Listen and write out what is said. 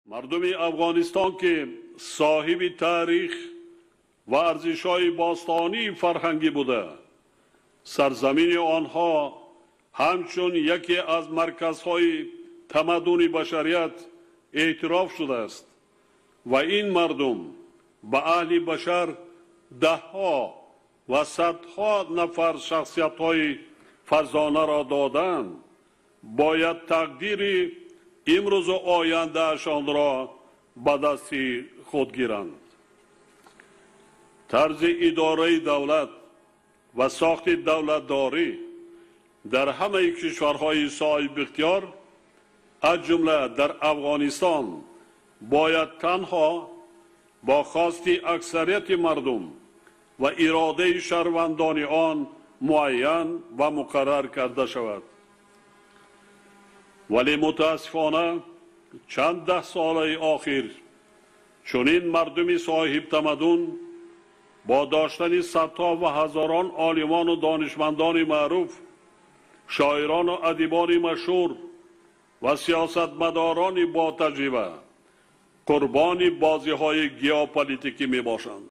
Мардуми Афғонистон, ки соҳиби таърих ва арзишҳои бостонии фарҳангӣ буда, сарзамини онҳо ҳамчун яке аз марказҳои тамаддуни башарият эътироф шудааст ва ин мардум ба аҳли башар даҳҳо ва садҳо нафар шахсиятҳои фарзонаро додаанд, бояд тақдири имрӯзу ояндаашонро ба дасти худ гиранд. Тарзи идораи давлат ва сохти давлатдорӣ дар ҳамаи кишварҳои соҳибихтиёр, аз ҷумла дар Афғонистон, бояд танҳо бо хости аксарияти мардум ва иродаи шаҳрвандони он муайян ва муқаррар карда шавад. Вале мутаассифона чанд даҳсолаи охир чунин мардуми соҳибтамаддун бо доштани садҳо ва ҳазорон олимону донишмандони маъруф, шоирону адибони машҳур ва сиёсатмадорони ботаҷриба қурбони бозиҳои геополитикӣ мебошанд.